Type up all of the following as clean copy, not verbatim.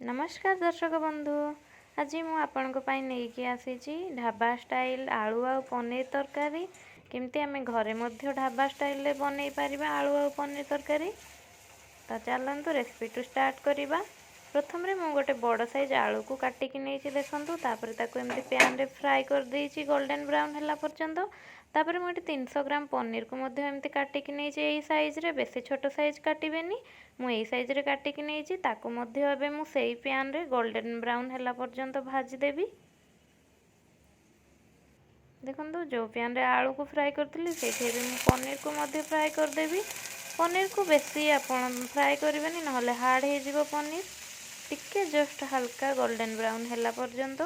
ନମସ୍କାର ଦର୍ଶକ ବନ୍ଧୁ, ଆଜି ମୁଁ ଆପଣଙ୍କ ପାଇଁ ନେଇକି ଆସିଛି ଢାବା ଷ୍ଟାଇଲ୍ ଆଳୁ ଆଉ ପନିର ତରକାରୀ। କେମିତି ଆମେ ଘରେ ମଧ୍ୟ ଢାବା ଷ୍ଟାଇଲ୍ରେ ବନେଇ ପାରିବା ଆଳୁ ଆଉ ପନିର ତରକାରୀ, ତ ଚାଲନ୍ତୁ ରେସିପିଟୁ ଷ୍ଟାର୍ଟ କରିବା। ପ୍ରଥମରେ ମୁଁ ଗୋଟେ ବଡ଼ ସାଇଜ୍ ଆଳୁକୁ କାଟିକି ନେଇଛି ଦେଖନ୍ତୁ। ତାପରେ ତାକୁ ଏମିତି ପ୍ୟାନ୍ରେ ଫ୍ରାଏ କରିଦେଇଛି ଗୋଲ୍ଡେନ୍ ବ୍ରାଉନ୍ ହେଲା ପର୍ଯ୍ୟନ୍ତ। ତାପରେ ମୁଁ ଏଠି 300 ଗ୍ରାମ ପନିରକୁ ମଧ୍ୟ ଏମିତି କାଟିକି ନେଇଛି ଏଇ ସାଇଜ୍ରେ, ବେଶୀ ଛୋଟ ସାଇଜ୍ କାଟିବେନି, ମୁଁ ଏଇ ସାଇଜ୍ରେ କାଟିକି ନେଇଛି। ତାକୁ ମଧ୍ୟ ଏବେ ମୁଁ ସେଇ ପ୍ୟାନ୍ରେ ଗୋଲ୍ଡେନ୍ ବ୍ରାଉନ୍ ହେଲା ପର୍ଯ୍ୟନ୍ତ ଭାଜିଦେବି। ଦେଖନ୍ତୁ, ଯେଉଁ ପ୍ୟାନ୍ରେ ଆଳୁକୁ ଫ୍ରାଏ କରିଥିଲି ସେଇଠି ଏବେ ମୁଁ ପନିରକୁ ମଧ୍ୟ ଫ୍ରାଏ କରିଦେବି। ପନିରକୁ ବେଶୀ ଆପଣ ଫ୍ରାଏ କରିବେନି, ନହେଲେ ହାର୍ଡ଼ ହେଇଯିବ ପନିର। ଟିକେ ଜଷ୍ଟ ହାଲକା ଗୋଲ୍ଡେନ୍ ବ୍ରାଉନ୍ ହେଲା ପର୍ଯ୍ୟନ୍ତ।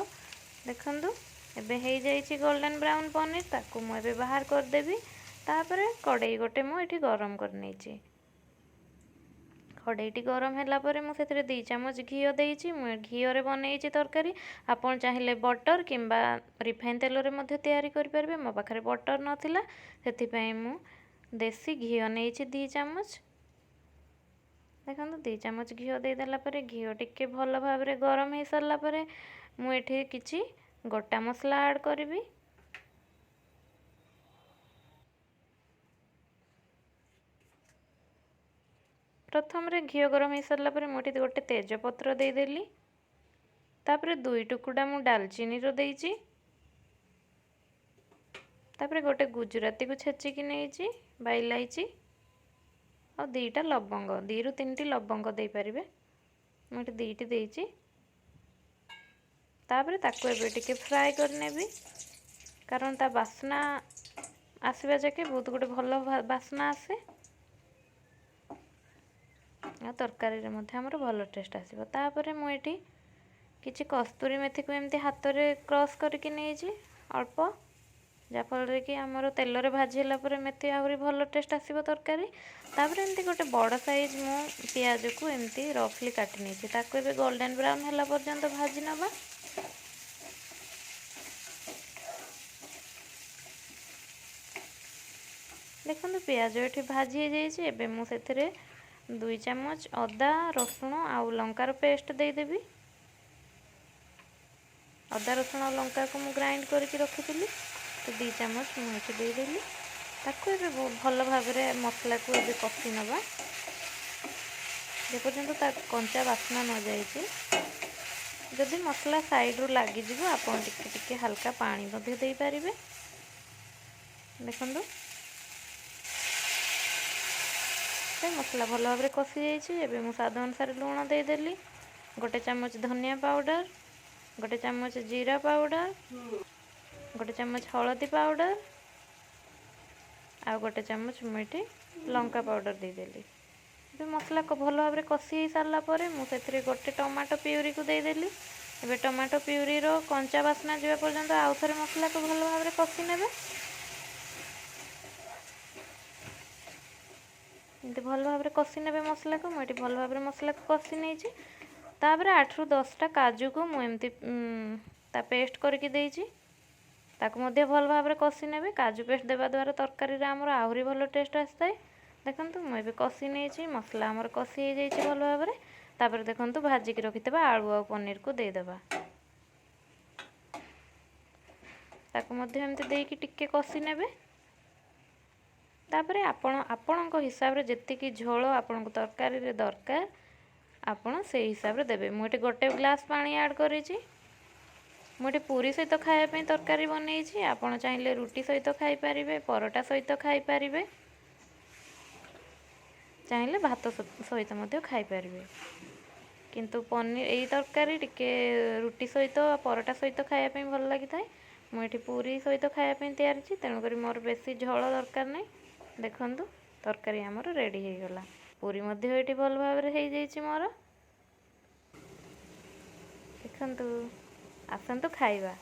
ଦେଖନ୍ତୁ, ଏବେ ହେଇଯାଇଛି ଗୋଲ୍ଡେନ୍ ବ୍ରାଉନ୍ ପନିର, ତାକୁ ମୁଁ ଏବେ ବାହାର କରିଦେବି। ତାପରେ କଡ଼େଇ ଗୋଟେ ମୁଁ ଏଠି ଗରମ କରିନେଇଛି। କଡ଼େଇଟି ଗରମ ହେଲା ପରେ ମୁଁ ସେଥିରେ 2 ଚାମଚ ଘିଅ ଦେଇଛି। ମୁଁ ଘିଅରେ ବନେଇଛି ତରକାରୀ, ଆପଣ ଚାହିଁଲେ ବଟର୍ କିମ୍ବା ରିଫାଇନ୍ ତେଲରେ ମଧ୍ୟ ତିଆରି କରିପାରିବେ। ମୋ ପାଖରେ ବଟର୍ ନଥିଲା, ସେଥିପାଇଁ ମୁଁ ଦେଶୀ ଘିଅ ନେଇଛି 2 ଚାମଚ। ଦେଖନ୍ତୁ, 2 ଚାମଚ ଘିଅ ଦେଇଦେଲା ପରେ ଘିଅ ଟିକେ ଭଲ ଭାବରେ ଗରମ ହେଇସାରିଲା ପରେ ମୁଁ ଏଠି କିଛି ଗୋଟା ମସଲା ଆଡ଼୍ କରିବି। ପ୍ରଥମରେ ଘିଅ ଗରମ ହେଇସାରିଲା ପରେ ମୁଁ ଏଠି ଗୋଟେ ତେଜପତ୍ର ଦେଇଦେଲି। ତାପରେ 2 ଟୁକୁଡ଼ା ମୁଁ ଡାଲଚିନିର ଦେଇଛି। ତାପରେ ଗୋଟେ ଗୁଜୁରାତିକୁ ଛେଚିକି ନେଇଛି ବା ଇଲାଇଚି, ଆଉ 2ଟା ଲବଙ୍ଗ, 2ରୁ 3ଟି ଲବଙ୍ଗ ଦେଇପାରିବେ, ମୁଁ ଏଠି 2ଟି ଦେଇଛି। ତାପରେ ତାକୁ ଏବେ ଟିକେ ଫ୍ରାଏ କରିନେବି, କାରଣ ତା ବାସ୍ନା ଆସିବା ଯାକେ ବହୁତ ଗୋଟେ ଭଲ ବାସ୍ନା ଆସେ, ଆଉ ତରକାରୀରେ ମଧ୍ୟ ଆମର ଭଲ ଟେଷ୍ଟ ଆସିବ। ତାପରେ ମୁଁ ଏଠି କିଛି କସ୍ତୁରୀ ମେଥିକୁ ଏମିତି ହାତରେ କ୍ରସ୍ କରିକି ନେଇଛି ଅଳ୍ପ, ଯାହାଫଳରେ କି ଆମର ତେଲରେ ଭାଜି ହେଲା ପରେ ମେଥି ଆହୁରି ଭଲ ଟେଷ୍ଟ ଆସିବ ତରକାରୀ। ତାପରେ ଏମିତି ଗୋଟେ ବଡ଼ ସାଇଜ୍ ମୁଁ ପିଆଜକୁ ଏମିତି ରଫଲି କାଟି ନେଇଛି, ତାକୁ ଏବେ ଗୋଲ୍ଡେନ୍ ବ୍ରାଉନ୍ ହେଲା ପର୍ଯ୍ୟନ୍ତ ଭାଜି ନେବା। ଦେଖନ୍ତୁ, ପିଆଜ ଏଠି ଭାଜି ହେଇଯାଇଛି। ଏବେ ମୁଁ ସେଥିରେ 2 ଚାମଚ ଅଦା, ରସୁଣ ଆଉ ଲଙ୍କାର ପେଷ୍ଟ ଦେଇଦେବି। ଅଦା, ରସୁଣ ଆଉ ଲଙ୍କାକୁ ମୁଁ ଗ୍ରାଇଣ୍ଡ କରିକି ରଖିଥିଲି, ତ 2 ଚାମଚ ମୁଁ ଏଠି ଦେଇଦେଲି। ତାକୁ ଏବେ ଭଲ ଭାବରେ ମସଲାକୁ ଏବେ କଷି ନେବା, ଯେପର୍ଯ୍ୟନ୍ତ ତା କଞ୍ଚା ବାସ୍ନା ନ ଯାଇଛି। ଯଦି ମସଲା ସାଇଡ଼ରୁ ଲାଗିଯିବ ଆପଣ ଟିକେ ଟିକେ ହାଲକା ପାଣି ମଧ୍ୟ ଦେଇପାରିବେ। ଦେଖନ୍ତୁ, ମସଲା ଭଲ ଭାବରେ କଷି ଯାଇଛି। ଏବେ ମୁଁ ସ୍ୱାଦ ଅନୁସାରେ ଲୁଣ ଦେଇଦେଲି, 1 ଚାମଚ ଧନିଆ ପାଉଡ଼ର, 1 ଚାମଚ ଜିରା ପାଉଡ଼ର, 1 ଚାମଚ ହଳଦୀ ପାଉଡ଼ର, ଆଉ 1 ଚାମଚ ମୁଁ ଏଠି ଲଙ୍କା ପାଉଡ଼ର ଦେଇଦେଲି। ଏବେ ମସଲା ଭଲ ଭାବରେ କଷି ହେଇସାରିଲା ପରେ ମୁଁ ସେଥିରେ 1 ଟମାଟୋ ପିଉରିକୁ ଦେଇଦେଲି। ଏବେ ଟମାଟୋ ପିଉରିର କଞ୍ଚା ବାସ୍ନା ଯିବା ପର୍ଯ୍ୟନ୍ତ ଆଉ ଥରେ ମସଲାକୁ ଭଲ ଭାବରେ କଷି ନେବେ। ଏମିତି ଭଲ ଭାବରେ କଷି ନେବେ ମସଲାକୁ। ମୁଁ ଏଠି ଭଲ ଭାବରେ ମସଲାକୁ କଷି ନେଇଛି। ତାପରେ 8ରୁ 10ଟା କାଜୁକୁ ମୁଁ ଏମିତି ତା ପେଷ୍ଟ କରିକି ଦେଇଛି, ତାକୁ ମଧ୍ୟ ଭଲ ଭାବରେ କଷି ନେବେ। କାଜୁ ପେଷ୍ଟ ଦେବା ଦ୍ୱାରା ତରକାରୀରେ ଆମର ଆହୁରି ଭଲ ଟେଷ୍ଟ ଆସିଥାଏ। ଦେଖନ୍ତୁ, ମୁଁ ଏବେ କଷି ନେଇଛି, ମସଲା ଆମର କଷି ହେଇଯାଇଛି ଭଲ ଭାବରେ। ତାପରେ ଦେଖନ୍ତୁ, ଭାଜିକି ରଖିଥିବା ଆଳୁ ଆଉ ପନିରକୁ ଦେଇଦେବା। ତାକୁ ମଧ୍ୟ ଏମିତି ଦେଇକି ଟିକେ କଷି ନେବେ। ତାପରେ ଆପଣ ଆପଣଙ୍କ ହିସାବରେ ଯେତିକି ଝୋଳ ଆପଣଙ୍କୁ ତରକାରୀରେ ଦରକାର ଆପଣ ସେଇ ହିସାବରେ ଦେବେ। ମୁଁ ଏଠି 1 ଗ୍ଲାସ୍ ପାଣି ଆଡ଼୍ କରିଛି। ମୁଁ ଏଠି ପୁରୀ ସହିତ ଖାଇବା ପାଇଁ ତରକାରୀ ବନେଇଛି, ଆପଣ ଚାହିଁଲେ ରୁଟି ସହିତ ଖାଇପାରିବେ, ପରଟା ସହିତ ଖାଇପାରିବେ, ଚାହିଁଲେ ଭାତ ସହିତ ମଧ୍ୟ ଖାଇପାରିବେ। କିନ୍ତୁ ପନିର ଏଇ ତରକାରୀ ଟିକେ ରୁଟି ସହିତ ପରଟା ସହିତ ଖାଇବା ପାଇଁ ଭଲ ଲାଗିଥାଏ। ମୁଁ ଏଠି ପୁରୀ ସହିତ ଖାଇବା ପାଇଁ ତିଆରିଛି, ତେଣୁକରି ମୋର ବେଶୀ ଝୋଳ ଦରକାର ନାହିଁ। ଦେଖନ୍ତୁ, ତରକାରୀ ଆମର ରେଡ଼ି ହେଇଗଲା। ପୁରୀ ମଧ୍ୟ ଏଠି ଭଲ ଭାବରେ ହେଇଯାଇଛି ମୋର। ଦେଖନ୍ତୁ, ଆସନ୍ତୁ ଖାଇବା।